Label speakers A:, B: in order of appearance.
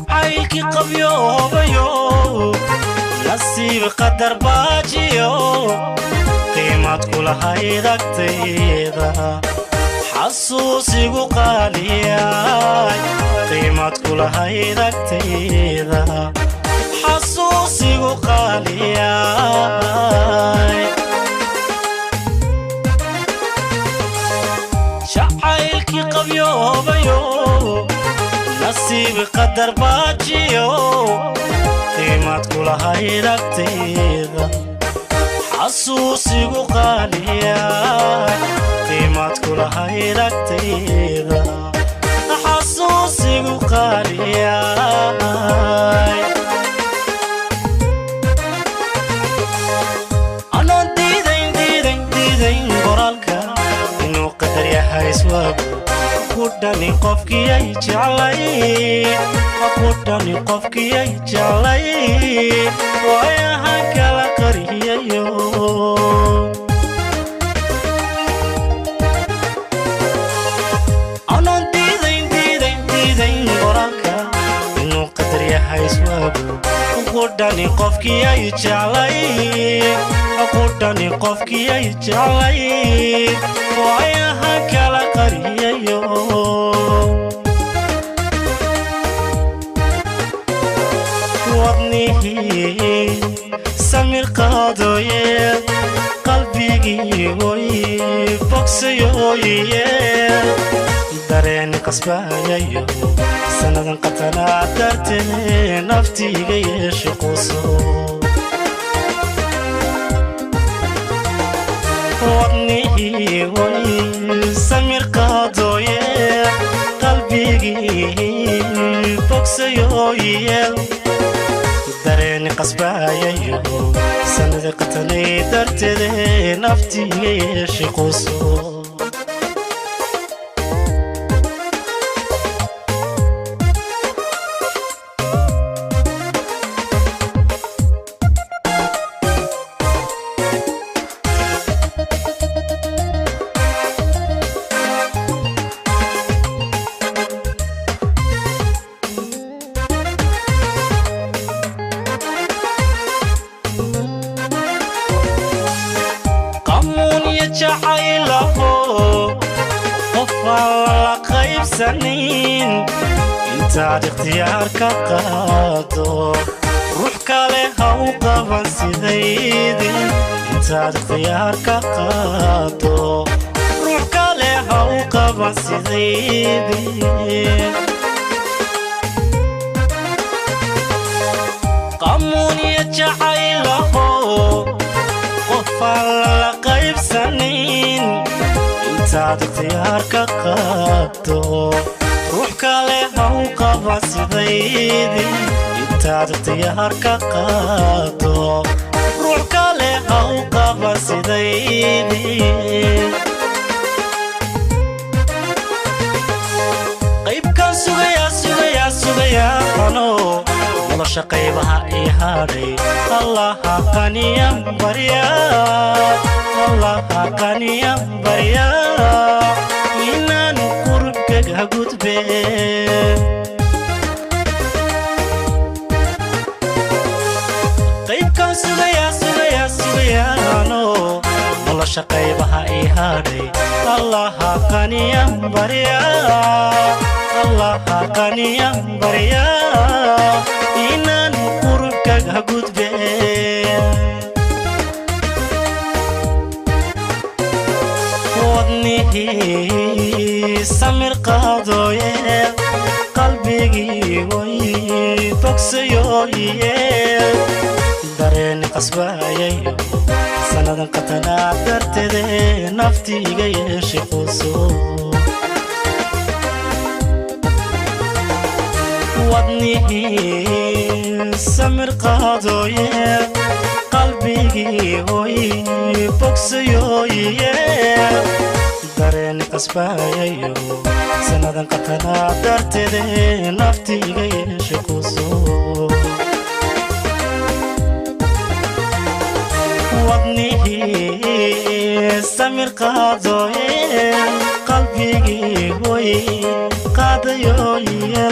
A: Jacaylkii qabyoobayo, nasiib qadar baajiyo, qiimad kulahayd agtayda, xasuusigu qaaliyay. Qiimad kulahayd agtayda, xasuusigu qaaliyay. Jacaylkii qabyoobayo, nasiib qadar baajiyo, qiimad kulahayd agtayda, xasuusigu qaaliyay. Qiimad kulahayd agtayda, xasuusigu qaaliyay. Anoon diidayn diidayn diidayn qoraalka inuu qadar yahay iswaagu, ku dhani qofkiyay jeclay, ku dhani qofkiyay jeclay, waayahan kala qariyayo. Anoon diidayn diidayn diidayn qoraalka inuu qadar yahay iswaagu, ku dhani qofkiyay jeclay, ku dhani qofkiyay jeclay, waayahan kala qariyayo. Wadnihii samir qaadoye, qalbigii oy bogsayoye, dareeni qasbayayo, sannadan qatanaa dartee naftiiga yeeshe quso. Wadnihii oy samir qaadoye, qalbigii bogsayoye, dareeni qasbayayo, sanada qatanay darteede naftiiga yeeshe quso. Qamuunya jacaylaho, qof aan lala qaybsanin, intaad ikhtiyaar ka qaado ruux kale ha u qaban sidaydi. Intaad ikhtiyaar ka qaado ruux kale ha u qaban sidaydi. Qamuunya jacaylaho, qof aan lala qaybsanin, intaad ikhtiyaar ka qaado ruux kale ha u qaban sidaydi. Intaad ikhtiyaar ka qaado ruux kale ha u qaban sidaydi. Qaybkaan sugayaa sugayaa sugayaa ano nolosha qaybaha ii hadhay, Allaha qaniyan barya, Allaha qaniyan barya, inaan qurubkaga gudbe. Qaybkaan sugayaa sugayaa sugayaano nolosha qaybaha ii hadhay, Allaha qaniyan barya, Allaha qaniyan barya, inaan qurubkaga gudbe. Wadnihii samir qaadoye, qalbigii way bogsayoye, dareeni qasbayayo, sannadan qatanaa darteede naftiiga yeeshe quso. Wadnihii samir qaadoye, qalbigii oy bogsayoye, dareeni qasbayayo, sannadan qatanaa darteede naftiiga yeeshe quso. Wadnihii samir qaadoye, qalbigii way qaadayoye.